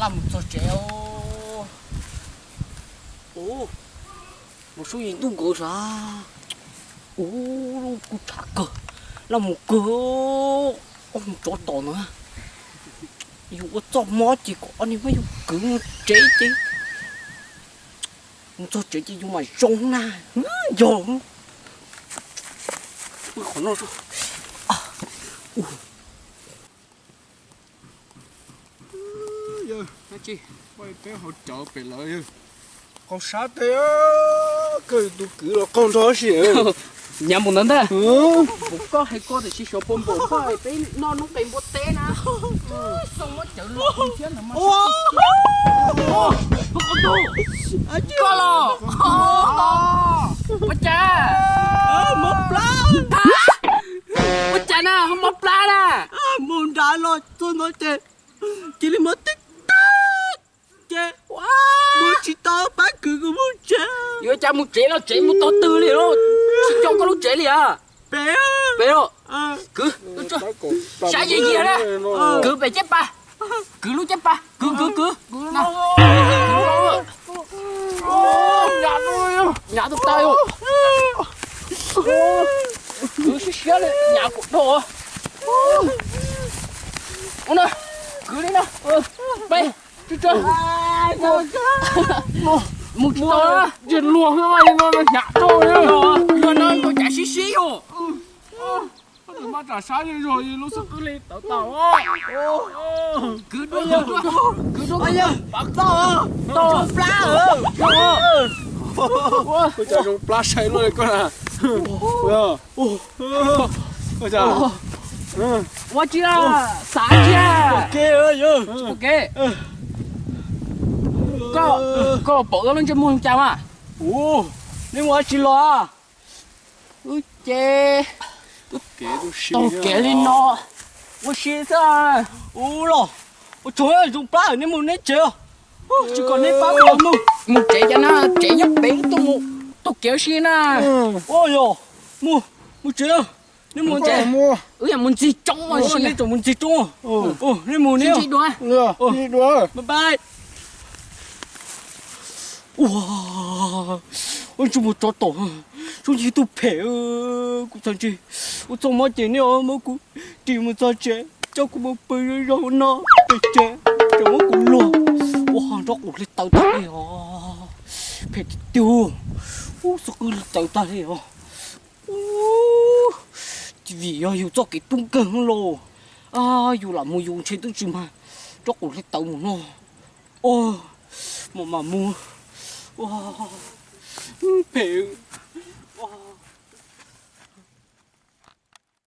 Mus txog tsev. Ua, mus sub yim ntuj nkaus sav. Ua, kuj tshav kawg, laj mus kawg. Ob mus tsov tom na, yus ua txoj mob ces kom ob niag muab yus kwv mus tsev ces, mus txog tsev ces yus mam zoo na. Yog, qhov no. Yawg, peb hauv cawv pem lawv yawg. Qaug sab tes, kawg tus kwv los qaug nrho si. Nyav mus ntawd ntag. Kuv koj hais koj tiam sis xyov puas npaum koj peb noj noob qes npua teb na. Xoo muab cawv los thiab no mas. Koj los. Ua cas? Mob plab. Ua cas na ho mob plab na? Mus nrad los txog no ces cia li mob tib tag ces mus tsis tau, pab kwv kuv mus tsev. Yuav cas mus tsev los tsev mus tau twg li los tsis coj koj lub tsev li as. Pem, pem los. Kwv, saib yiag yiag na. Kwv pem caj pas, kwv lub caj pas, kwv kwv kwv. Nyav tus tas, kwv siab siab li nyav kuv dhau. Ua na, kwv li na. Peb, tsuag tsuag. Mus tsis tau. Ntsej luag xwb mas no hnyav dhau. Luag no ntau cas sib sib yus. Maj rau sab zog lub xub qwb li tawv tas. Kwv dua, kwv dua, kwv dua. Tau plab. Ua cas zoo plab sai luaj li koj na. Ua tsi, xav tsi. Koj pom wb lub ntsej muag cas mas? Neb mus dab tsi los? Wb ces taug kev li no ua si xwb. Ua los, ua tsaug, zoo plab, neb mus neb tsev. Tsis kom neb pab kuv mus. Mus tsev cas na, tsev nyob pem, tuaj mus, taug kev ua si na. Ua yog, mus, mus tsev. Neb mus tsev. Wb yog mus ntxig roob, neb tseem mus ntxig roob. Neb mus neb. Bye bye. Ua, ua ntsej muag tsov tom, zoo yig tug phem. Kuv txhais ntse ua txoj mob ces neb muab kuv ris mus txog tsev, coj kuv mus pw zog no pem tsev, tseem muab kuv luag. Ua, nraub qaum hli tawv tag li os. Phem tiag tiag. Ub, xub qwb hli tawv tag li os. Ub, vim yog yus txoj kev tub nkeeg los, yus lam mus yus ntshe twb tsis mag, nraub qaum hli tawv mus no. Ua, mam mam mus. Ua, phem.